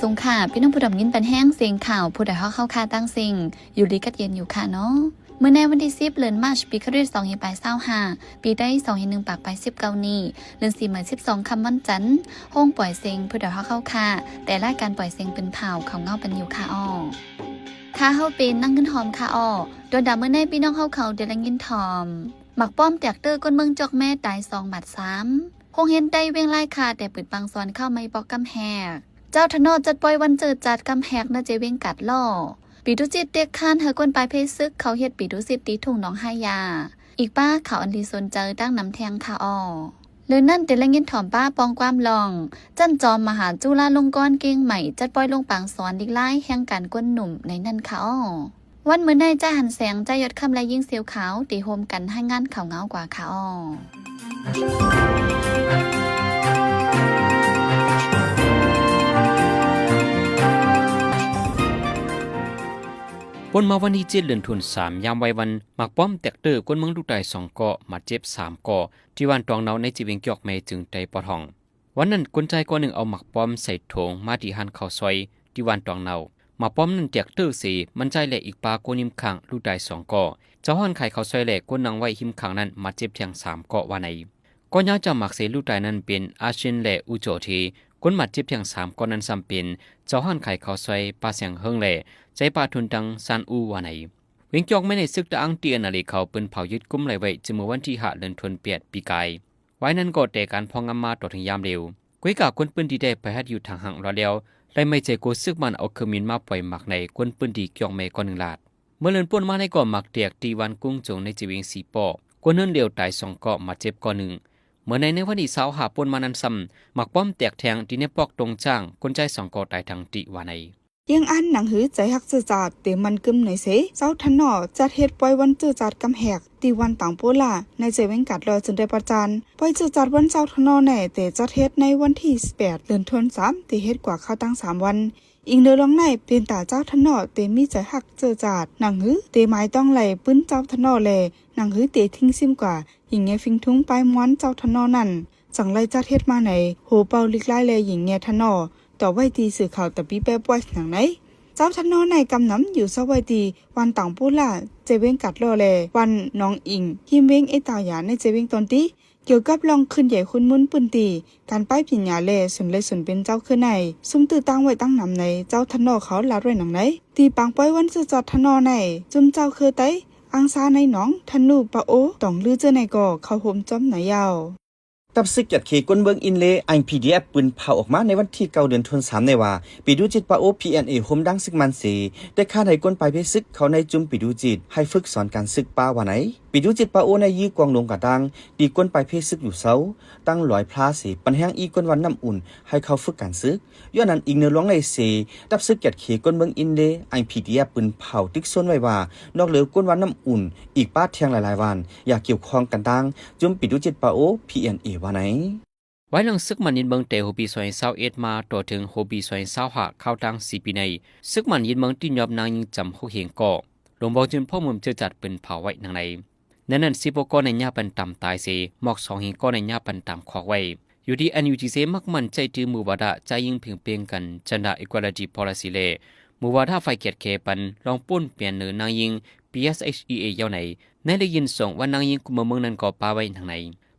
ສົງຄ່ະ ພີ່ນ້ອງຜູ້ດອມຍິນປັນແຮງ ເສຍງຂ່າວຜູ້ດອຍຮອກເຮົາຄ່ະ ຕ່າງເສັງ ຢູ່ດີກັດເຢັນຢູ່ຄ່ະເນາະ. ມື້ໃນວັນທີສິບ ເດືອນມາດ ປີຄຣິສສອງພັນປາຍຊາວຫ້າ ປີໄທສອງພັນໜຶ່ງປາຍປາຍສິບເກົ້ານີ້ ເດືອນສີ່ມາສິບສອງຄ່ຳວັນຈັນ ໂຮງປ່ອຍເສັງຜູ້ດອຍຮອກເຮົາຄ່ະ ແຕ່ລາຍການປ່ອຍເສັງເປັນຂ່າວເຂົ້າເງົາປັນຢູ່ຄ່ະອໍ. ຂ້າເຮົາເປັນນາງເງິນຫອມຄ່ະອໍ. ດອນດາມື້ໃນພີ່ນ້ອງເຮົາເຂົາໄດ້ລະຍິນຖອມ ໝາກປ້ອມແຕກເຕີ້ ຄົນເມືອງຈອກແມ້ຕາຍສອງບາດສາມ. ໂຮງຮຽນໃຕ້ວຽງລາຍຄ່າ ແຕ່ເປີດປາງສອນຄາວໃໝ່ປອກກຳແຫກ. ເຈົ້າທະເນາະຈັດປ່ອຍວັນເຈີຈັດກຳແຫກ ນະເຈວຽງກາດລໍ້. ປີດູຈິດເຕະຄານໃຫ້ຄົນປາຍເພຊຶກເຂົ້າເຮັດປີດູຈິດທີ່ທົ່ງໜອງຫາຢາ. ອີກປ້າຂ່າວອັນລີສົນໃຈຕັ້ງນຳແທ່ງຄ່ະອໍ. ເລີຍນັ້ນແຕ່ລະຍິນຖອມປ້າປອງຄວາມລອງ ຊັ້ນຈອມມະຫາຈຸລາລົງກອນກຽງໃໝ່ ຈັດປ່ອຍລົງປາງສອນຫຼີກລາຍແຫ່ງການກວນໜຸ່ມໃນນັ້ນຄ່ະອໍ. ວັນມື້ໃນຈ້າຍຫັນແສງ ຈ້າຍຍອດຄຳ ແລະ ຍິງເຊວຂາວ ທີ່ໂຮມກັນລາຍງານຂ່າວເງົາກວ່າຄ່ະອໍ. ປົນມາວັນທີເຈັດ ເດືອນທັນສາມ ຍາມໄວວັນ ໝາກປ້ອມແຕກເຕີ້ ຄົນເມືອງລູກຕາຍສອງເກາະ ບາດເຈັບສາມເກາະ ທີ່ບ້ານຕອງເນົາ ໃນເຂດວຽງຈອກແມ້ ເຈີງໃຕ້ປອດຫ້ອງ. ວັນນັ້ນ ຄົນຊາຍເກາະໜຶ່ງເອົາໝາກປ້ອມໃສ່ຖົງມາທີ່ຮ້ານເຂົ້າຊອຍທີ່ບ້ານຕອງເນົາ. ໝາກປ້ອມນັ້ນແຕກເຕີ້ເສ ມັນຊາຍ ແລະ ອີກປ້າຄົນຍິງຂ້າງລູກຕາຍສອງເກາະ. ເຈົ້າຮ້ານຂາຍເຂົ້າຊອຍ ແລະ ຄົນນັ່ງໄວ້ຮິມຂ້າງນັ້ນບາດເຈັບແທ່ງສາມເກາະວ່າໃນ. ເກາະຍາວຈາກໝາກເສລູກຕາຍນັ້ນເປັນອາຊິນ ແລະ ອູໂຈເທ. ຄົນບາດເຈັບແທ່ງສາມເກາະນັ້ນຊ້ຳເປັນເຈົ້າຮ້ານຂາຍເຂົ້າຊອຍ ປ້າແສງເຮິງ ແລະ ໃຈປ້າທຸນຕັງ ຊານອູວ່າໃນ. ວຽງຈອກແມ້ ໃນເຊິ່ງຕະອາງ ທີເອັນເອລເອ ເຂົາເປີນເຜົາຍຶດກຸມໄວ້ໄວ້ ເຊິ່ງເມື່ອວັນທີຫ້າ ເດືອນທັນແປດ ປີກາຍ. ວາຍນັ້ນກໍແຕ່ການພອງງາມມາຕໍ່ເຖິງຍາມເດວ. ກວຍກາຄົນພື້ນທີ່ໄດ້ໄປຮັດຢູ່ທາງຫ່າງລອດແລ້ວ ໄລ່ໄມ້ໃສ່ໂກເຊຶກມັນເອົາເຄື່ອງບິນມາປ່ອຍໝາກໃນຄົນພື້ນທີ່ກຽວແມ່ກ່ອນໜຶ່ງລາດ. ເມື່ອເລື່ອນປົນມາໃນກໍໝາກແຕກທີ່ວັນກຸງຈົງໃນເຈວຽງສີປໍ້ ຄົນເຮືອນຫຼຽວຕາຍສອງເກາະ ບາດເຈັບເກາະໜຶ່ງ. ເມື່ອໃນໃນວັນທີຊາວຫ້າປົນມານັ້ນຊ້ຳ ໝາກປ້ອມແຕກແທ່ງທີ່ໃນປອກຕົງຈາງ ຄົນຊາຍສອງເກາະຕາຍທັງຕິວ່າໃນ. ຍືນອັນໜັງສືໃຈຮັກເຊື້ອຊາດເຕັມໝັ້ນກຶ້ມໃນເຊ ເຈົ້າທະເນາະຈັດເຮັດປ່ອຍວັນເຊື້ອຊາດກຳແຫກ ທີ່ວັນຕາງໂປລາ ໃນເຊວຽງກາດລໍ ເຊິ່ງໄດ້ປະຈານປ່ອຍເຊື້ອຊາດວັນເຈົ້າທະເນາະໃນ ແຕ່ຈັດເຮັດໃນວັນທີສິບແປດ ເດືອນທັນສາມ ທີ່ເຮັດກວ່າຄາວຕັ້ງສາມວັນ. ອີງເນີລອງໃນເປັນຕາເຈົ້າທະເນາະເຕມີໃຈຮັກເຊື້ອຊາດ ໜັງສືເຕໝາຍຕ້ອງໄລ່ປືນເຈົ້າທະເນາະ ແລະ ໜັງສືເຕຖິ້ງຊິມກວ່າ ຍິງແງ່ຟິງທຸງປ້າຍມ່ວນເຈົ້າທະເນາະນັ້ນ ຈັ່ງໄລ່ຈັດເຮັດມາໃນໂຮເປົ່າລິກລາຍ ແລະ ຍິງແງ່ທະເນາະ ຕອບໄວ້ທີ່ສື່ຂ່າວຕະປີແປບໄວ້ໜັງໃນ. ເຈົ້າທະເນາະໃນກຳນຳຢູ່ເຊົາໄວ້ທີ່ວັນຕາງປູລາ ເຈວຽງກາດລໍ ແລະ ວັນໜອງອີງ ຮິມວຽງເອຕາຢາ ໃນເຈວຽງຕອນຕິ ກ່ຽວກັບລອງຂຶ້ນໃຫຍ່ຂຸນມູນພື້ນທີ່ ການປ້າຍປີນຍາ ແລະ ສົນໄລ່ສົນເປັນເຈົ້າຄືໃນ ຊຸມຕື້ຕັ້ງໄວ້ຕັ້ງນຳໃນ ເຈົ້າທະເນາະເຂົາລາດໄວ້ໜັງໃນ. ທີ່ປາງປ່ອຍວັນເຊື້ອຊາດທະເນາະໃນ ຊຸມເຈົ້າເຄີໄຕ ອັງຊາໃນໜອງ ທະນູ ປາໂອ ຕອງລືເຈີໃນກໍເຂົ້າໂຮມຈອມໃນຍາວ. ຕັບຊຶກກຽດເຂກົນເມືອງອິນເລ ໄອພີດີເອັຟ ປືນເຜົາອອກມາໃນວັນທີເກົ້າ ເດືອນທັນສາມ ໃນວ່າ ປີດູຈິດປາໂອ ພີເອັນເອ ໂຮມດັງຊຶກມັນເຊ ແຕ່ຂ້າໃນກົນປາຍເພຊຶກເຂົ້າໃນຈຸມປີດູຈິດ ໃຫ້ຝຶກສອນການຊຶກປາວ່າໃນ. ປີດູຈິດປາໂອໃນຢືກອງລົງກະຕ່າງ ຕີກົນປາຍເພຊຶກຢູ່ເຊົາ ຕັ້ງລອຍພລາເສ ປັນແຮງອີກຄົນວັນນ້ຳອຸ່ນ ໃຫ້ເຂົ້າຝຶກການຊຶກ. ຍ້ອນນັ້ນ ອີງເນີລວງໃນເຊ ຕັບຊຶກກຽດເຂກົນເມືອງອິນເລ ໄອພີດີເອັຟ ປືນເຜົາຕຶກໂຊນໄວ້ວ່າ ນອກເຫຼືອຄົນວັນນ້ຳອຸ່ນ ອີກປາດແທງຫຼາຍໆວັນ ຢ່າກ່ຽວຂ້ອງກັນຕ່າງ ຈຸມປີດູຈິດປາໂອ ພີເອັນເອ ວ່າໃນ. ວາຍຫຼັງຊຶກມັນຍິນເມືອງແຕ່ຫົວປີສອງພັນຊາວເອັດມາຕໍ່ເຖິງຫົວປີສອງພັນຊາວຫ້າ ຄາວຕັ້ງສີ່ປີໃນ ຊຶກມັນຍິນເມືອງຕິຍອບນາງຍິງຈຳຫົກເຮງເກາະ ຫຼວງບໍ່ຈືນພໍ່ເມືອງເຈີຈັດປືນເຜົາໄວ້ໜັງໃນ. ໃນນັ້ນ ສິບຫົກເກາະໃນຍາປັນຕາມຕາຍເສ ໝອກສອງເຮງເກາະໃນຍາປັນຕາມຄອກໄວ້. ຢູ່ທີ່ ເອັນຢູທີເຊ ມັກໝັ້ນໃຈຖືໝູ່ວາດະຊາຍຍິງເພງເພງກັນ Gender Equality Policy ແລະ ໝູ່ວາດະຝ່າຍກຽດເຂປັນລອງປົນປ່ຽນເໜີນາງຍິງ ພີເອັສເອັຊອີເອ ເຍົາໃນ ໃນໄດ້ຍິນສອງວັນນາງຍິງກຸມເມືອງນັ້ນກໍປາໄວ້ໜັງໃນ.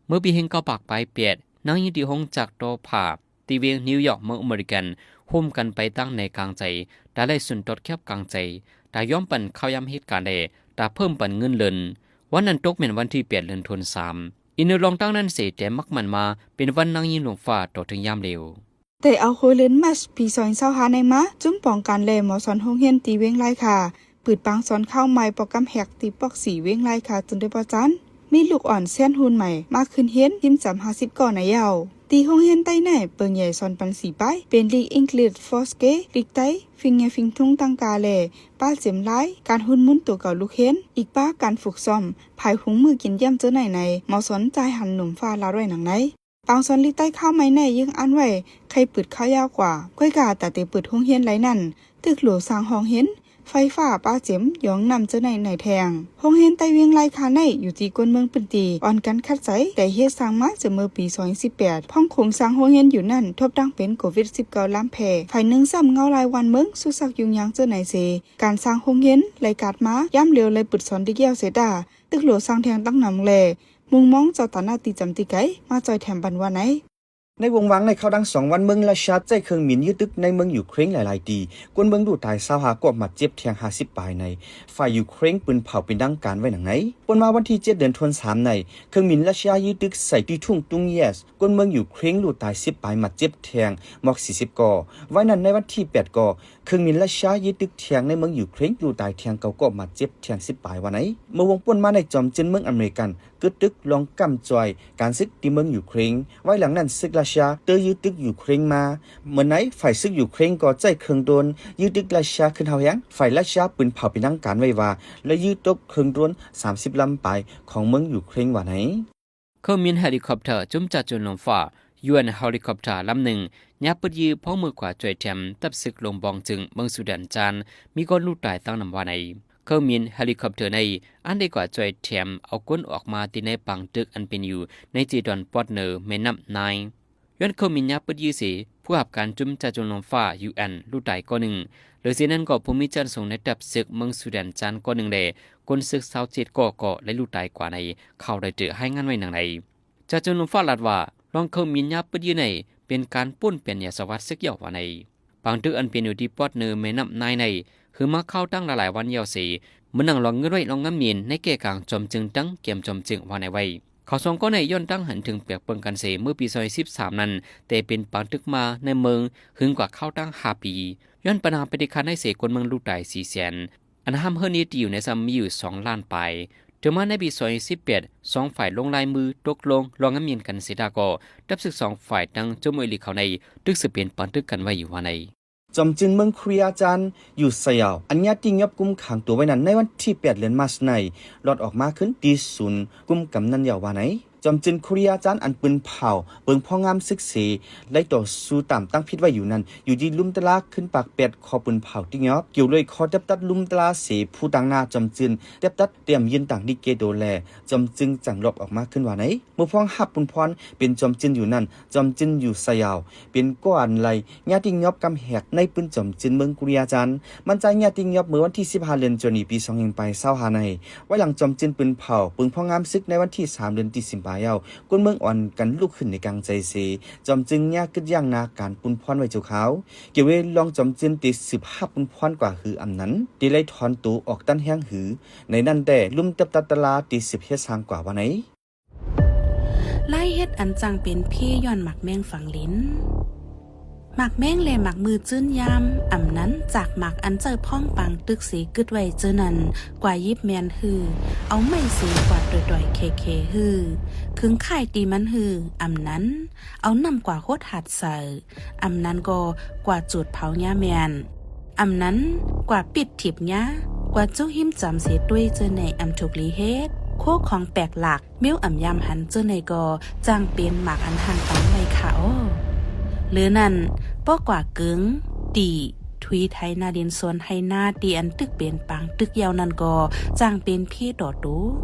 ເມື່ອປີໜຶ່ງເກົ້າປາຍແປດ ນາງຍິງທີ່ໂຮງຈັກທໍຜ້າ ທີ່ວຽງນິວຢອກ ເມືອງອາເມລິກັນ ໂຮມກັນໄປຕັ້ງແນກາງໃຈ ຕາໄລ່ສຸນຕອດແຄບກາງໃຈ ຕາຍອມປັນເຂົ້າຢາມເຫດການ ແລະ ຕາເພີ່ມປັນເງິນເດືອນ. ວັນນັ້ນຕົກແມ່ນວັນທີແປດ ເດືອນທັນສາມ. ອີກເນີລອງຕັ້ງນັ້ນເສ ແຕ່ມັກໝັ້ນມາເປັນວັນນາງຍິງຫຼວງຟ້າຕໍ່ເຖິງຍາມເດວ. ແຕ່ເອົາຫົວເດືອນມາດ ປີສອງພັນຊາວຫ້າໃນມາ ຈຸມປ້ອງກັນ ແລະ ໝໍສອນໂຮງຮຽນທີ່ວຽງລາຍຄາ ເປີດປາງສອນຄາວໃໝ່ປອກກຳແຫກທີ່ປອກສີ່ວຽງລາຍຄາ ເຊິ່ງໄດ້ປະຈານ ມີລູກອ່ອນແສນຮຸ່ນໃໝ່ມາຂຶ້ນຮຽນ ທີມສາມຫ້າສິບເກາະໃນຍາວ. ທີ່ໂຮງຮຽນໃຕ້ໃນເປີງໃຫຍ່ສອນປັນສີ່ປາຍ ເປັນລີກ English Four K ລີກໄຕ້ ຟິງແງ່ຟິງທຸງ ຕັງກາ ແລະ ປາເຈັມລາຍ ການຮຸ່ນໝູນໂຕເກົ່າລູກຮຽນ ອີກປາການຝຶກຊ້ອມ ພາຍຫຸງມື້ກິນຢ້ຽມເຈີໃນໃນ ໝໍສອນຈາຍຫັນໜຸ່ມຟ້າລາວດ້ວຍໜັງໃນ. ປາງສອນລີກໄຕ້ຄາວໃໝ່ໃນ ຍືງອັນໄວ້ ໄຄເປີດຄາວຍາວກວ່າ ກ້ອຍກາຕາເຕເປີດໂຮງຮຽນໄລນັ້ນ ຕຶກຫຼວງສ້າງຫ້ອງຮຽນ ໄຟຟ້າ, ປາເຈັມ, ຢອງນ້ຳ ເຈົ້າໃນໃນແທງ. ໂຮງຮຽນໃຕ້ວຽງລາຍຄາໃນ ຢູ່ທີ່ຄົນເມືອງພື້ນທີ່ ອ່ອນກັນຂັດໃຈ ໄດ້ເຮັດສ້າງມາ ເຊິ່ງເມື່ອປີສອງພັນສິບແປດ ພ້ອມໂຄງສ້າງໂຮງຮຽນຢູ່ນັ້ນ ທົບດັງເປັນໂຄວິດສິບເກົ້າລາມແຜ່. ຝ່າຍໜຶ່ງຊ້ຳ ເຫງົາລາຍວານເມືອງ ຊຸກຊັກຫຍຸ້ງຍາກເຈົ້າໃນເສ. ການສ້າງໂຮງຮຽນ ໄລກາດມາ ຍາມຫຼຽວໄລປຶດສອນດິກແກ້ວເສຍດາ, ຕຶກຫຼວງສ້າງແທງຕັ້ງນຳແລ ມຸງມອງເຈົ້າຕາໜ້າທີ່ຈຳທີ່ໄກ ມາຈ່ອຍແຖມບັນວາໃນ. ໃນວົງວ່າງໃນຂ່າວດັງສອງວັນ ເມືອງຣັດເຊຍໃຊ້ເຄື່ອງບິນຍຶດຕຶກໃນເມືອງຢູເຄຣນຫຼາຍໆທີ່, ຄົນເມືອງລູກຕາຍຊາວຫ້າກໍບາດເຈັບແທງຫ້າສິບປາຍໃນ. ຝ່າຍຢູເຄຣນປືນເຜົາເປັນທາງການໄວ້ໜັງໃນ. ປ່ຽນມາວັນທີເຈັດ ເດືອນທັນວາສາມໃນ, ເຄື່ອງບິນຣັດເຊຍຍຶດຕຶກໃສ່ທີ່ທົ່ງຕຸງເຢສ, ຄົນເມືອງຢູເຄຣນລູກຕາຍສິບປາຍ ບາດເຈັບແທງໝົດສີ່ສິບກໍ. ໄວ້ນັ້ນໃນວັນທີແປດກໍ, ເຄື່ອງບິນຣັດເຊຍຍຶດຕຶກແທງໃນເມືອງຢູເຄຣນ ລູກຕາຍແທງເກົ້າກໍບາດເຈັບແທງສິບປາຍວ່າໃນ. ເມື່ອວົງປ່ຽນມາໃນ ຈອມຈືນເມືອງອາເມລິກັນ ກຶດຕຶກລອງກ້ຳຈ່ອຍການສຶກທີ່ເມືອງຢູເຄຣນ. ໄວ້ຫຼັງນັ້ນ ສຶກຣັດເຊຍເຕີຍຍຶດຕຶກຢູເຄຣນມາ. ເມື່ອໃນຝ່າຍສຶກຢູເຄຣນກໍໃຊ້ເຄື່ອງໂດຣນຍຶດຕຶກຣັດເຊຍຂຶ້ນຮ້າວແຮງ. ຝ່າຍຣັດເຊຍປືນເຜົາເປັນທາງການໄວ້ວ່າ ໄດ້ຍຶດຕົກເຄື່ອງໂດຣນສາມສິບລຳປາຍຂອງເມືອງຢູເຄຣນວ່າໃນ. ເຄື່ອງບິນເຮລິຄອບເຕີຈຸ້ມຈາຈູນລົມຟ້າ ຢູເອັນ ເຮລິຄອບເຕີລຳໜຶ່ງ ຍາມປຶດຢື້ ພ້ອມມືກວາດຊ່ວຍແຖມ ທັບສຶກລົງບອງຈຶງ ເມືອງຊູແດນຈານ ມີຄົນລູກຕາຍຕັ້ງນຳວ່າໃນ. ເຄື່ອງບິນເຮລິຄອບເຕີໃນ ອັນໄດ້ກວາດຊ່ວຍແຖມເອົາຄົນອອກມາ ທີ່ໃນປາງຕຶກອັນເປັນຢູ່ໃນເຈດອນປອດເນີແມ່ນ້ຳໄນ. ຍ້ອນເຄື່ອງບິນຍາມປຶດຢື້ເສ, ຜູ້ຮັບການຈຸ້ມຈາຈູນລົມຟ້າ ຢູເອັນ ລູກຕາຍກໍໜຶ່ງ. ເລີຍເສນັ້ນກໍ ຜູ້ມີຈານສູງໃນທັບສຶກເມືອງຊູແດນຈານກໍໜຶ່ງ ແລະ ຄົນສຶກຊາວເຈັດກໍ ກໍໄດ້ລູກຕາຍກວ່າໃນ. ຂ່າວຣອຍເຕີລາຍງານໄວ້ໜັງໃນ. ຈາຈູນລົມຟ້າລາດວ່າ ລອງເຄື່ອງບິນຍາມປຶດຢື້ໃນ ເປັນການປົນແປນຍາສະຫວັດເສກຢາວວ່າໃນ. ປາງຕຶກອັນເປັນຢູ່ທີ່ປອດເນີແມ່ນ້ຳໄນໃນ ຄືມາເຂົ້າຕັ້ງຫຼາຍໆວັນຍາວເສ, ມານັ່ງລອງເງິນໄວ້ລອງງາມເມນໃນແກ່ກາງຈອມຈຶງຕັ້ງແກມຈອມຈຶງວ່າໃນໄວ້. ເຂົາສອງກໍໃນ ຍ້ອນຕັ້ງຫັນເຖິງແປກເບິ່ງກັນເສ ເມື່ອປີສອງພັນສິບສາມນັ້ນ ແຕ່ເປັນປາງຕຶກມາໃນເມືອງ ຫຶງກວ່າເຂົ້າຕັ້ງຫ້າປີ. ຍ້ອນບັນຫາປະຕິການໃນເສ ຄົນເມືອງລູກຕາຍສີ່ແສນ. ອັນຫ້າມເຮີນນີ້ທີ່ຢູ່ໃນຊ້ຳມີຢູ່ສອງລ້ານປາຍ. ເຖິງມາໃນປີສອງພັນສິບແປດ ສອງຝ່າຍລົງລາຍມືຕົກລົງລອງງາມເມນກັນເສຍດາກໍ ທັບສຶກສອງຝ່າຍທັງຈຸ້ມເອລິເຂົາໃນ ຕຶກສືບເປັນປາງຕຶກກັນໄວ້ຢູ່ວ່າໃນ. ຈອມຈືນເມືອງຄູຣິອາຈານ ຢູ່ໄຊຍາວ ອັນຍາດຕິຍົບຄຸມຂັງຕົວໄວ້ນັ້ນ ໃນວັນທີແປດ ເດືອນມາສໃນ ລອດອອກມາຄືນທີ່ສູນກຸມກຳນັ້ນຍາວວ່າໃນ. ຈອມຈືນຄູຣິອາຈານ ອັນປືນເຜົາເບິ່ງພອງງາມຊຶກເສ ໄລ່ຕໍ່ສູ້ຕາມຕັ້ງຜິດໄວ້ຢູ່ນັ້ນ ຢູ່ທີ່ລຸ່ມຕະລາຂຶ້ນປາກແປດ ຂໍປືນເຜົາຕິຍົບ ກ່ຽວດ້ວຍຂໍແຕັບຕັດລຸ່ມຕະລາເສ ຜູ້ຕາງໜ້າຈອມຈືນແຕັບຕັດຕຽມຍື່ນຕາງດິເກໂດແລ ຈອມຈືນຈັ່ງລອດອອກມາຄືນວ່າໃນ. ເມື່ອພວງຮັບປຸນພອນເປັນຈອມຈືນຢູ່ນັ້ນ ຈອມຈືນຢູ່ໄຊຍາວ ເປັນກໍອັນໄລ່ຍາດຕິຍົບກຳແຫກໃນປືນຈອມຈືນເມືອງຄູຣິອາຈານ ມັນຈ່າຍຍາດຕິຍົບເມື່ອວັນທີສິບຫ້າ ເດືອນຈະນີ ປີສອງພັນຊາວຫ້າໃນ. ໄວ້ຫຼັງຈອມຈືນປືນເຜົາເບິ່ງພອງງາມຊຶກໃນວັນທີສາມ ເດືອນຕິສຳປາຍາວ ຄົນເມືອງອ່ອນກັນລຸກຂຶ້ນໃນກາງໃຈເສ ຈອມຈືນຍາກຶດຢັ້ງນາການປຸນພອນໄວ້ຊົ່ວຄາວ. ກ່ຽວເວລອງຈອມຈືນເຕສືບຮັບປຸນພອນກວ່າ ຫຼືອຳນັ້ນເຕໄລ່ຖອນໂຕອອກຕັນແຮງ ຫຼືໃນນັ້ນແຕ່ ລຸ່ມແຕັບຕັດຕະລາເຕສືບເຮັດສ້າງກວ່າວ່າໃນ. ລາຍເຮັດອັນຈ້າງເປັນເພຍ້ອນໝາກແມງຝັງລິນ. ໝາກແມງແລໝາກມືຈືນຍາມ, ອຳນັ້ນຈາກໝາກອັນເຈົ້າພ້ອງປາງຕຶກເສກຶດໄວ້ເຈີນັ້ນ ກວ່າຢິບແມ່ນຮື, ເອົາໄມ້ເສກວາດຕ່ອຍໆແຂໆຮື, ຄຶງຄ້າຍຕີມັນຮື, ອຳນັ້ນເອົານ້ຳກວາຫົດຫັດໃສ່, ອຳນັ້ນກໍກວາຈູດເຜົາຍາແມ່ນ. ອຳນັ້ນກວາປິດຖີບຍາ, ກວາຈຸຫິມຈຳເສຕົວເຈີໃນອຳທຸກລີເຮັດ, ໂຄຂອງແປກຫຼາກ, ເມວອຳຍາມຫັນເຈີໃນກໍຈ້າງເປັນໝາກອັນຮ່າງຕາມໄວ້ຄ່າອໍ. ເລີນັ້ນ, ປໍກວາເກີງ, ຕີ, ທຸຍໄຖນາດິນສວນໄຮ່ນາ ທີ່ອັນຕຶກເປັນປາງຕຶກຍາວນັ້ນກໍຈ້າງເປັນເພຕໍ່ໂຕ,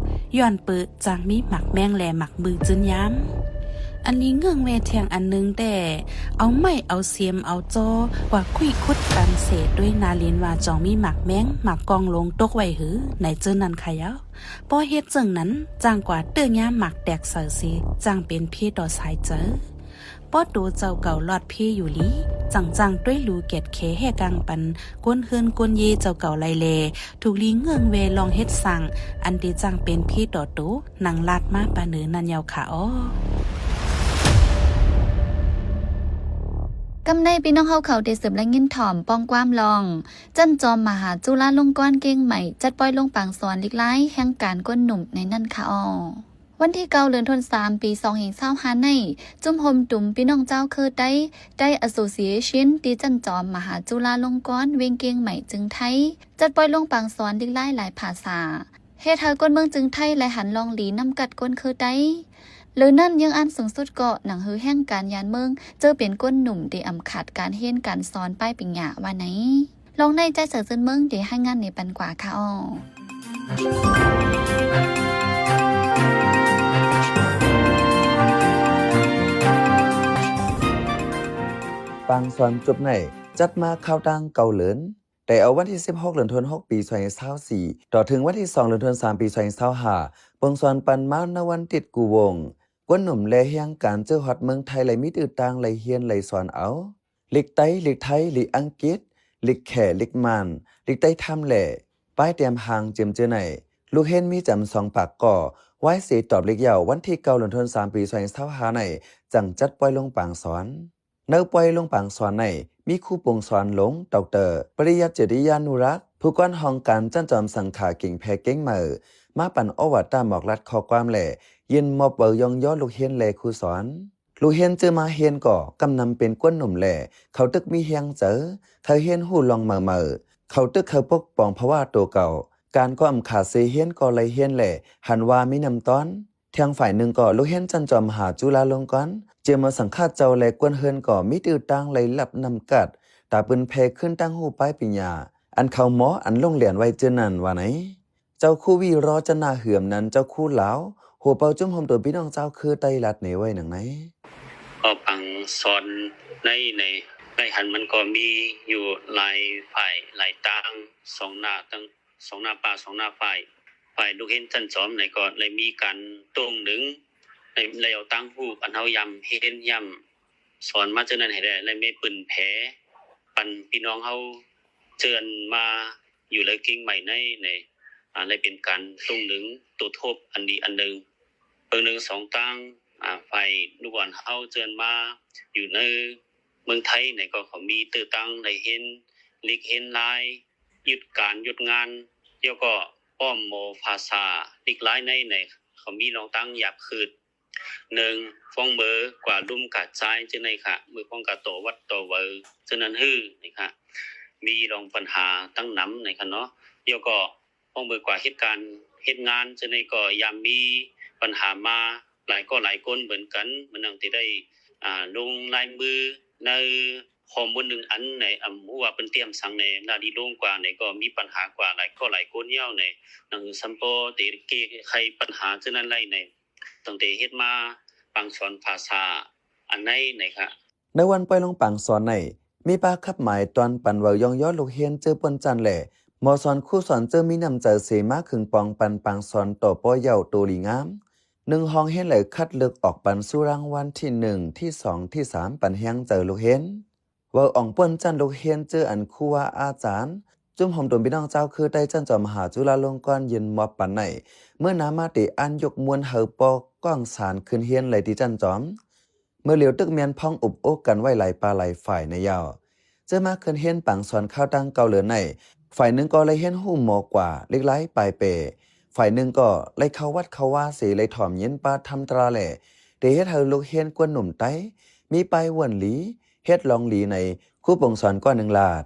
ຍ້ອນເປີ ຈ້າງມີໝາກແມງແລໝາກມືຈືນຍາມ. ອັນນີ້ເງື່ອນແວແທງອັນໜຶ່ງແຕ່ ເອົາໄມ້ເອົາເສມເອົາຈໍ່ ກວາຄຸຍຂຸດຕັນເສດ້ວຍນາລິນວ່າຈອງມີໝາກແມງ ໝາກກອງລົງຕົກໄວ້ຫື ໃນເຈີນັ້ນຂະເຍົາ. ພໍເຮັດເຈີນັ້ນ ຈ້າງກວາເຕີຍາມໝາກແຕກໃສ່ເສ ຈ້າງເປັນເພຕໍ່ສາຍເຈີ. ພໍໂຕເຈົ້າເກົ່າລອດເພຢູ່ລີ ຈັ່ງຈ້າງຕ້ວຍລູແກດແຂແຮ່ກາງປັນ ກົນເຮືອນກົນເຢເຈົ້າເກົ່າໄລ່ແລ ທຸກລີເງື່ອນແວລອງເຮັດສ້າງ ອັນເຕຈ້າງເປັນເພຕໍ່ໂຕ ດັ່ງລາດມາປາເນີນັ້ນເຍົາຂະອໍ. ກຳໃນພີ່ນ້ອງເຮົາເຂົາໄດ້ສືບໄດ້ຍິນຖອມປ້ອງຄວາມລອງ ຊັ້ນຈອມມະຫາຈຸລາລົງກອນກຽງໃໝ່ ຈັດປ່ອຍລົງປາງສອນຫຼີກລາຍແຫ່ງການຄົນໜຸ່ມໃນນັ້ນຂະອໍ. ວັນທີເກົ້າ ເດືອນທັນວາ ປີສອງພັນຊາວຫ້າໃນ ຈຸ້ມໂຮມຕຸມພີ່ນ້ອງເຈົ້າເຄີໄຕ ໄຕ Association ທີ່ຊັ້ນຈອມມະຫາຈຸລາລົງກອນ ວຽງກຽງໃໝ່ ຈຶ່ງໄທ ຈັດປ່ອຍລົງປາງສອນລິກລາຍຫຼາຍພາສາ ເຮັດໃຫ້ຄົນເມືອງຈຶ່ງໄທໄດ້ຫັນລອງລີນຳກັດຄົນເຄີໄຕ. ເລີນັ້ນ ຍັງອັນສູງສຸດເກາະໜັງສືແຫ່ງການຍານເມືອງ ເຈີເປັນຄົນໜຸ່ມທີ່ອຳຂາດການຮຽນການສອນປາຍປີຫຍ້າວ່າໃນ. ລອງໄດ້ ໃຈເສືອເຊີນເມືອງ ໄດ້ລາຍງານໃນປັນກວ່າຄ່ະ. ປາງສອນຈົບໃນ ຈັດມາຄາວຕັ້ງເກົ້າເລີນ ແຕ່ເອົາວັນທີສິບຫົກ ເດືອນທັນວາ ປີສອງພັນຊາວສີ່ ຕໍ່ເຖິງວັນທີສອງ ເດືອນທັນວາ ປີສອງພັນຊາວຫ້າ ປອງສອນປັນມານະວັນຕິດ ກູວົງ ກວນໜຸ່ມແລຮຽງການເຈີຮອດເມືອງໄທ ໄລມີຕື້ຕາງ ໄລຮຽນໄລສອນເອົາ ລິກໄຕ້ ລິກໄທ ລິກອັງກິດ ລິກແຂ ລິກມ່ານ ລິກໄຕ້ທຳແລ ປ້າຍຕຽມຮ່າງ ເຈີມເຈີໃນ ລູກຮຽນມີຈຳສອງປາກກໍ ວາຍເສຕອບລິກຍາວ ວັນທີເກົ້າ ເດືອນທັນວາ ປີສອງພັນຊາວຫ້າໃນ ຈັ່ງຈັດປ່ອຍລົງປາງສອນ. ໃນປ່ອຍລົງປາງສອນໃນ ມີຄູປົງສອນຫຼົງ ດອກເຕີ ປະລິຍັດ ເຈດຕິຍານຸລັກ ຜູ້ກວານຫ້ອງການຈັນຈອມສັງຂາ ເກັງແພເກັງເໝີ ມາປັນໂອວາດຕາໝອກລັດຂໍ້ຄວາມ ແລະ ຍື່ນມອບເວີຍ້ອງຍໍລູກຮຽນ ແລະ ຄູສອນ. ລູກຮຽນເຈີມາຮຽນກໍກຳນຳເປັນກວນໜຸ່ມ ແລ ເຂົາຕຶກມີແຮງໃຈ ໃຄ່ຮຽນຮູ້ລ່ອງເໝີໆ ເຂົາຕຶກໃຄ່ປົກປ້ອງພາວະໂຕເກົ່າ ການກໍອຳຂາເຊຮຽນກໍໄລຮຽນ ແລ ຫັນວ່າມີນ້ຳຕ້ອນ. ທາງຝ່າຍໜຶ່ງກໍ ລູກຮຽນຊັ້ນຈອມມະຫາຈຸລາລົງກອນ ເຈີມາສັງຂາເຈົ້າ ແລ ກວນເຮືອນກໍມີຕື້ຕາງໄລຮັບນ້ຳກັດ ຕາປືນແຜ່ຄືນຕັ້ງຮູ້ປາຍປີນຍາ ອັນເຂົາມໍອັນຫຼົງລຽນໄວ້ເຈີນັ້ນວ່າໃນ. ເຈົ້າຄູວິໂຣຈະນາ ເຫືອມນັນ ເຈົ້າຄູລາວ ຫົວເປົ່າຈຸ້ມໂຮມໂຕພີ່ນ້ອງເຈົ້າຄືໄຕ້ລັດເນໄວ້ໜັງໃນ. ກໍປາງສອນໃນ ໃນ ໃນຫັ້ນມັນກໍມີຢູ່ຫຼາຍຝ່າຍຫຼາຍຕາງ ສອງໜ້າຕັ້ງ ສອງໜ້າປ່າ ສອງໜ້າຝ່າຍ ຝ່າຍລູກຮຽນຊັ້ນຈອມໃນກໍໄດ້ມີການຕົງໜຶງ ໄດ້ ໄດ້ເອົາຕາງຮູ້ອັນເຮົາຢ້ຳຮຽນຢ້ຳ ສອນມາເທື່ອນັ້ນໃຫ້ໄດ້ ແລະ ແມ່ນປຶ້ນແຜປັນພີ່ນ້ອງເຮົາເຈີມາຢູ່ເລີຍເກັ່ງໃໝ່ໃນ ໃນ ອາ ແລະ ເປັນການຕົງໜຶງໂຕທົບອັນດີອັນໜຶ່ງ. ເບິ່ງໜຶ່ງສອງຕາງ ອາ ຝ່າຍລູກອ່ອນເຮົາເຈີມາຢູ່ໃນເມືອງໄທໃນກໍເຂົາມີເຕີຕາງໄດ້ຮຽນລິກຮຽນລາຍ ຢຸດການຢຸດງານ ແລ້ວກໍອ້ອມໝໍພາສາລິກລາຍໃນ ໃນເຂົາມີລອງຕັ້ງຢາກຄືດ ໜຶ່ງ ຟອງເມີກວ່າລຸ່ມກາດຊາຍ ເຈົ້າໃນຂະ ເມີຟອງກາໂຕວັດໂຕເວີ ເຈົ້ານັ້ນຮື ໃນຂະ ມີລອງປັນຫາຕັ້ງນຳ ໃນຂະເນາະ ແລ້ວກໍ ພວກເບີກວ່າເຮັດການເຮັດງານເທື່ອໃດກໍຍາມມີບັນຫາມາຫຼາຍກໍຫຼາຍຄົນເໝືອນກັນ ມັນຈັ່ງຊິໄດ້ ອາ ລົງລາຍມືໃນຂໍ້ມູນໜຶ່ງອັນໃນ ອຳ ຮູ້ວ່າເພິ່ນຕຽມສັງໃນລາດີລົງກວ່າໃນ ກໍມີບັນຫາກວ່າຫຼາຍກໍຫຼາຍຄົນແລ້ວໃນ ໜັງສຳພໍເຕແກ້ໄຂບັນຫາເທື່ອນັ້ນໄດ້ໃນ ຕັ້ງແຕ່ເຮັດມາປາງສອນພາສາອັນໃນໃນຄະ. ໃນວັນປ່ອຍລົງປາງສອນໃນ ມີປ້າຂັບໝາຍຕອນປັນເວົ້າຍ້ອງຍໍລູກຮຽນເຈີປ່ນຊັ້ນ ແລະ ໝໍສອນຄູສອນເຈີມີນ້ຳໃຈເສມາເຄິ່ງປອງປັນປາງສອນຕໍ່ປໍເຍົາໂຕດີງາມ ໜຶ່ງຫ້ອງຮຽນ ແລະ ຄັດເລືອກອອກປັນສູ່ລາງວັນທີໜຶ່ງ ທີສອງ ທີສາມ ປັນແຮງໃຈລູກຮຽນ ເວົ້າອອງປ່ນຊັ້ນລູກຮຽນເຈີອັນຄູວາອາຈານ ຈຸ້ມໂຮມໂຕພີ່ນ້ອງເຈົ້າຄືໄຕ້ຊັ້ນຈອມມະຫາຈຸລາລົງກອນຍື່ນມອບປັນໃນ ເມື່ອນາມາຕິອັນຍົກມ້ວນໃຫ້ປໍກ້ອງສານຂຶ້ນຮຽນໄດ້ທີ່ຊັ້ນຈອມ ເມື່ອຫຼຽວຕຶກແມ່ນພ້ອງອົບໂອ້ກັນໄວ້ຫຼາຍປ່າຫຼາຍຝ່າຍໃນຍາວ ເຈີມາຂຶ້ນຮຽນປາງສອນຄາວຕັ້ງເກົ້າເລີນໃນ ຝ່າຍໜຶ່ງກໍໄດ້ຮຽນຮູ້ໝໍກວ່າ ລິກລາຍປາຍເປ ຝ່າຍໜຶ່ງກໍໄດ້ເຂົ້າວັດເຂົ້າວາເສ ໄດ້ຖອມຍິນປາທຳຕາແລ ໄດ້ເຮັດໃຫ້ລູກຮຽນກວນໜຸ່ມໄຕ້ ມີປາຍວນລີ ເຮັດລອງລີໃນ ຄູປົງສອນກ້ອນໜຶ່ງລາດ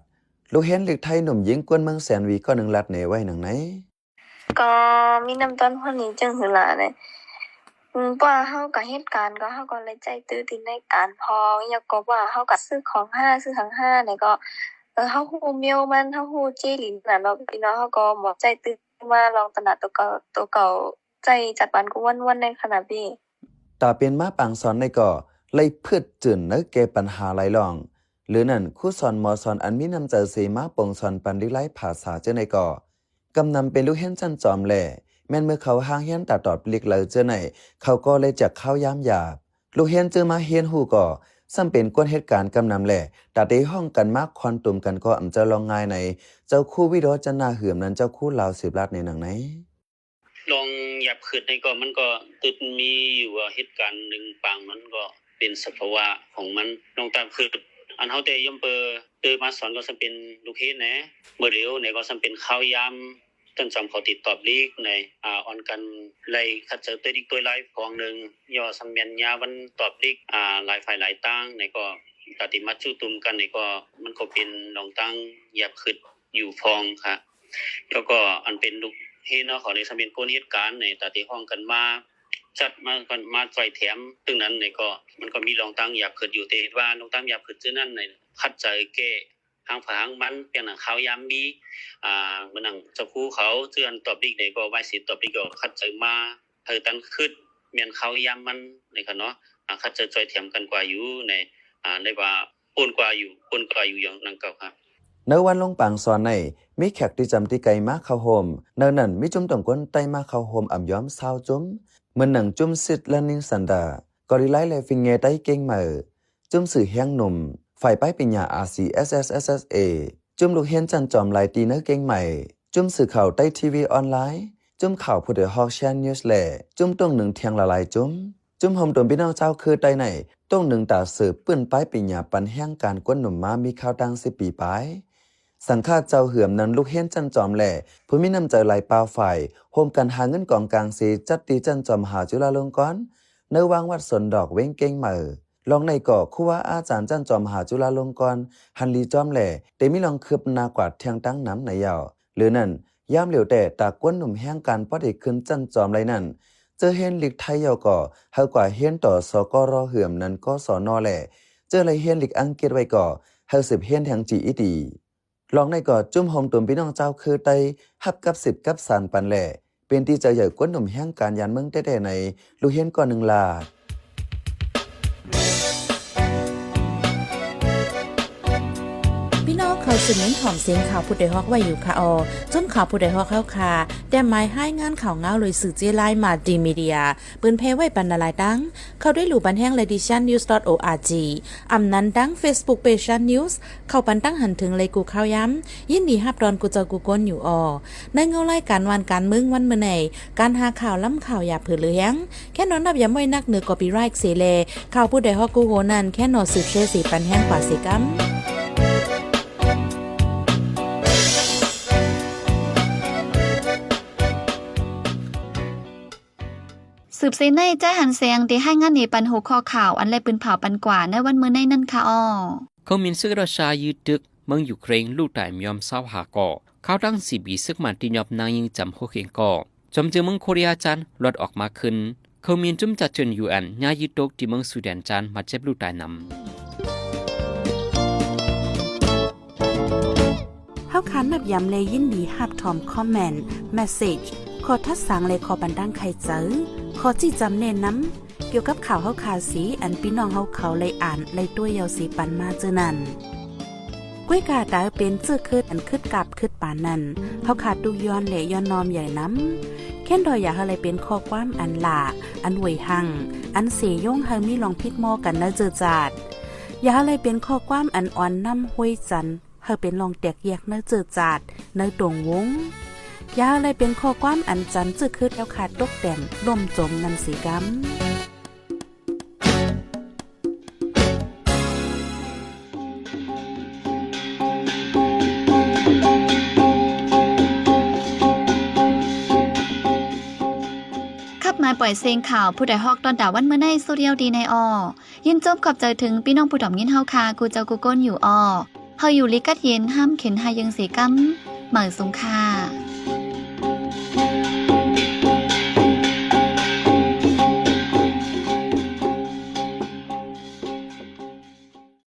ລູກຮຽນລິກໄທໜຸ່ມຍິງກວນເມືອງແສນຫວີກ້ອນໜຶ່ງລາດແນໄວ້ໜັງໃນ. ກໍມີນ້ຳຕົ້ນຫົວນີ້ຈຶ່ງຫືອຫຼາຍເດ້ ອືມ ເພາະວ່າເຮົາກໍເຮັດການ ກໍເຮົາກໍໄດ້ໃຊ້ຕື້ຕິດໃນການພອງ ແລ້ວກໍວ່າເຮົາກໍຊື້ຂອງຫ້າ ຊື້ຫຍັງຫ້າ ແລ້ວກໍ ເອີ ເຮົາຮູ້ແມວມັນ ເຮົາຮູ້ເຈລິນນະເນາະ ພີ່ນ້ອງ ເຮົາກໍໝົດໃຊ້ຕື້ມາລອງຕະໜາດໂຕເກົ່າ ໂຕເກົ່າໃຊ້ຈັດບານກູວັນວັນໃນຂະນະນີ້ ຕາເປັນມາປາງສອນໃນກໍໄດ້ພືດຈືນໃນແກ້ປັນຫາຫຼາຍລອງ ຫຼືນັ້ນ ຄູສອນໝໍສອນອັນມີນ້ຳໃຈເສມາປົງສອນປັນລິກລາຍພາສາເຈີໃນກໍ ກຳນຳເປັນລູກຮຽນຊັ້ນຈອມແລ ແມ່ນເມື່ອເຂົາຮ່າງຮຽນຕາຕອບລິກເລີເຈີໃນ ເຂົາກໍໄດ້ຈາກຄາວຍາມຢາບ ລູກຮຽນເຈີມາຮຽນຮູ້ກໍ ສ່ຳເປັນກວນເຮັດການກຳນຳແລ ຕາເຕຮ້ອງກັນມາຄອນຕຸມກັນກໍອຳຈະລອງງ່າຍໃນ ເຈົ້າຄູວິໂຣຈະນາ ເຫືອມນັນ ເຈົ້າຄູລາວສືບລາດໃນໜັງໃນ. ລອງຢາບຂຶດໃນກໍ ມັນກໍຕຶດມີຢູ່ວ່າເຫດການໜຶ່ງປາງ ມັນກໍເປັນສະພາວະຂອງມັນ ລອງຕາມຂຶດ ອັນເຮົາແຕ່ຍ່ອມເປີ ເຕີມາສອນກໍສ່ຳເປັນລູກຮຽນແດ່ ເມື່ອດຽວໃນກໍສ່ຳເປັນຄາວຍາມ ຈັ່ງສຳເຂົາຕິດຕອບລີກໃນ ອາ ອ່ອນກັນໄລ່ຄັດເຊີເຕີລິກໂຕຍລາຍພອງໜຶ່ງ ຍໍສ່ຳແມ່ນຍາວັນຕອບລີກ ອາ ຫຼາຍຝ່າຍຫຼາຍຕ່າງໃນກໍ ຕາຕິມາຈຸຕຸມກັນໃນກໍ ມັນກໍເປັນລອງຕັ້ງຢາບຂຶດຢູ່ພອງຄະ ແລ້ວກໍອັນເປັນລູກຮຽນເນາະ ເຂົາໃນສ່ຳເປັນຄົນເຮັດການໃນ ຕາຕິຮ້ອງກັນມາ ຈັດມາກັນມາຊ່ອຍແຖມ ເຖິງນັ້ນໃນກໍ ມັນກໍມີລອງຕັ້ງຢາບຂຶດຢູ່ ແຕ່ເຮັດວ່າລອງຕັ້ງຢາບຂຶດເທື່ອນັ້ນໃນ ຂັດໃຈແກ້ ຫາງໃຜຫາງມັນ ປຽງໜັງຂ່າວຍາມມີ ອ່າ ເໝືອນໜັງເຈົ້າຄູເຂົາ ເທື່ອອັນຕອບລີກໃດກໍວ່າຊິຕອບລີກກໍຂັດໃຈມາ ໃຫ້ຕັນຄຶດ ແມ່ນຂ່າວຍາມມັນໃນຂະເນາະ ອ່າ ຂັດໃຈຊ່ອຍແຖມກັນກວ່າຢູ່ໃນ ອ່າ ໃນວ່າ ປົນກວ່າຢູ່ ປົນກວ່າຢູ່ຢ່າງນັ້ນເກົ່າ. ໃນວັນລົງປາງສອນໃນ ມີແຂກທີ່ຈຳທີ່ໄກມາເຂົ້າໂຮມ, ໃນນັ້ນມີຈຸ້ມຕົງຄົນໄຕ້ມາເຂົ້າໂຮມອຳຍອມຊາວຈຸ້ມ ເໝືອນໜັງຈຸ້ມ Seed Learning Center, College Life ແລະ ຟິງແງໄຕ້ກຽງໃໝ່, ຈຸ້ມສື່ແຮງໜຸ່ມ, ຝ່າຍປາຍປີນຍາ RCSS/SSA, ຈຸ້ມລູກຮຽນຊັ້ນຈອມຫຼາຍຕີໃນກຽງໃໝ່, ຈຸ້ມສື່ຂ່າວໄຕ້ທີວີອອນລາຍ, ຈຸ້ມຂ່າວຜູ້ດອຍຮອກ Shan News ແລະ ຈຸ້ມຕົງໜຶ່ງທຽງຫຼາຍໆຈຸ້ມ. ຈຸ້ມໂຮມຕຸນພີ່ນ້ອງຊາວເຄືອໄຕ້ໃນ ຕົງໜຶ່ງຕາເສີບ ປືນປາຍປີນຍາປັນແຮງການກົນໜຸ່ມມາມີຄາວຕັ້ງສິບປີປາຍ. ສັງຄະເຈົ້າເຮືອມນັ້ນ ລູກຮຽນຊັ້ນຈອມ ແລະ ຜູ້ມີນ້ຳໃຈຫຼາຍປ່າຝ່າຍ ໂຮມກັນຫາເງິນກອງກາງເສ ຈັດທີ່ຊັ້ນຈອມມະຫາຈຸລາລົງກອນ ໃນວັງວັດສວນດອກ ເວງກຽງໃໝ່. ລອງໃນກໍ ຄູວາອາຈານຊັ້ນຈອມມະຫາຈຸລາລົງກອນ ຫັນດີຈອມ ແລະ ໄດ້ມີລອງຄືບໜ້າກວ່າທ່ຽງຕັ້ງນຳໃນເຍົາ. ຫຼືນັ້ນ ຍາມຫຼຽວແຕ່ຕາກົນໜຸ່ມແຮງການພໍໄດ້ຂຶ້ນຊັ້ນຈອມໄດ້ນັ້ນ ເຈີຮຽນລິກໄທເຍົາກໍ ເຮົາກວ່າຮຽນຕໍ່ ສກຣ ເຮືອມນັ້ນ ກສນ ແລະ ເຈີໄລ່ຮຽນລິກອັງກິດໄວ້ກໍ ເຮົາສືບຮຽນແຮງຈີອີດີ. ລອງໃນກໍ ຈຸ້ມໂຮມຕຸນພີ່ນ້ອງຊາວເຄືອໄຕ້ ຮັບກັບສືບກັບສານປັນ ແລະ ເປັນທີ່ໃຈໃຫຍ່ກົນໜຸ່ມແຮງການຍານເມືອງແທ້ໆໃນ ລູກຮຽນກໍໜຶ່ງລາດ. ພີ່ນ້ອງເຂົ້າສູ່ມິນຖອມສຽງຂ່າວຜູ້ດອຍຮອກໄວ້ຢູ່ຄະອໍ. ຈຸ້ມຂ່າວຜູ້ດອຍຮອກເຮົາຄະ ແຕ້ມໝາຍຮາຍງານຂ່າວງາວໂດຍສື່ເຈ້ລາຍ Multimedia ເປີນແຜ່ໄວ້ປັນຫຼາຍໆຕັ້ງ. ເຂົ້າໄດ້ຫຼູ່ບັນແຮງ Shan News dot org ອຳນັ້ນດັ່ງ Facebook Page Shan News ເຂົ້າປັນຕັ້ງຫັນເຖິງເລີຍກູ່ຂ່າວຍາມ. ຍິນດີຮັບຕ້ອນກູ່ເຈົ້າກູ່ຄົນຢູ່ອໍ. ໃນເງົາລາຍການບ້ານການເມືອງວັນມື້ໃນ ການຫາຂ່າວລ້ຳຂ່າວຢ່າເຜີເຫຼືອແຮງ ແຄ່ນອນນັບຢາມໄວ້ນັກເໜືອ copyright ເສແລ ຂ່າວຜູ້ດອຍຮອກກູ່ໂຮນັ້ນ ແຄ່ນອນສືບແຊເສປັນແຮງກວ່າເສກຳ. ສືບເສໃນ ໃຈຫັນແສງ ທີ່ຮາຍງານເນປັນຫົວຂໍ້ຂ່າວ ອັນແລະປືນເຜົາປັນກວ່າໃນວັນມື້ໃນນັ້ນຄະອໍ. ເຂົາມິນຊຶກຣັດເຊຍຍຶດຕຶກ ເມືອງຢູເຄຣນ ລູກຕາຍອຳຍອມຊາວຫ້າກໍ. ຄາວຕັ້ງສີ່ປີ ຊຶກມາຕິຍອບນາງຍິງຈຳຫົກເອງກໍ. ຈອມເຈີເມືອງໂຄເຣຍຈານ ລອດອອກມາຄືນ. ເຂົາມິນຈຸ້ມຈັດເຊີນ ຢູເອັນ ຍ້າຍຍຶດຕົກທີ່ເມືອງສວີເດັນຈານ ບາດເຈັບລູກຕາຍນຳ. ເຮົາຄານນັບຢາມ ແລະ ຍິນດີຮັບຖອມຄອມເມັນ, ເມສເຊຈ, ຂໍ້ທັດສາງ ແລະ ຂໍ້ບັນດາງໄຂໃຈ, ຂໍ້ຊີ້ຈຳແນະນຳ ກ່ຽວກັບຂ່າວເຮົາຄາເສ ອັນພີ່ນ້ອງເຮົາເຂົາໄດ້ອ່ານໄດ້ຕົວະເຍົາເສປັນມາເຈີນັ້ນ. ກ້ວຍກາຕາເປັນເຈີຄຶດອັນຄຶດກາບຄຶດປານນັ້ນ ເຮົາຄາຕຸກຍ້ອນ ແລະ ຍ້ອນນ້ອມໃຫຍ່ນຳ. ແຄ້ນດອຍຢ່າເຮົາໄດ້ເປັນຂໍ້ຄວາມອັນຫຼ້າ ອັນຫວຍຮັ່ງ ອັນເສຍົງໃຫ້ມີລອງຜິດມໍກັນໃນເຈີຈາດ. ຢ່າເຮົາໄດ້ເປັນຂໍ້ຄວາມອັນອ່ອນນ້ຳຫ້ວຍຈັນ ເຮົາເປັນລອງແຕກແຍກໃນເຈີຈາດ ໃນຕົງວົງ. ຢ່າເຮົາໄດ້ເປັນຂໍ້ຄວາມອັນຈັນເຈີຄຶດແລ້ວຄາຕົກແຕ່ມລົ້ມຈົມນັ້ນເສກຳ. ຂັບມາປ່ອຍເສງຂ່າວ ຜູ້ດອຍຮອກຕອນດາວັນມື້ໃນ ສຸດດຽວດີໃນອໍ. ຍິນຊົມຂອບໃຈເຖິງພີ່ນ້ອງຜູ້ດອມຍິນເຮົາຄາ ກູ່ເຈົ້າກູ່ຄົນຢູ່ອໍ. ເຮົາຢູ່ລີກັດເຢັນ ຫ້າມເຂັນຫາຍເຢິງເສກຳ. ໝ້າຍສົງຄາ.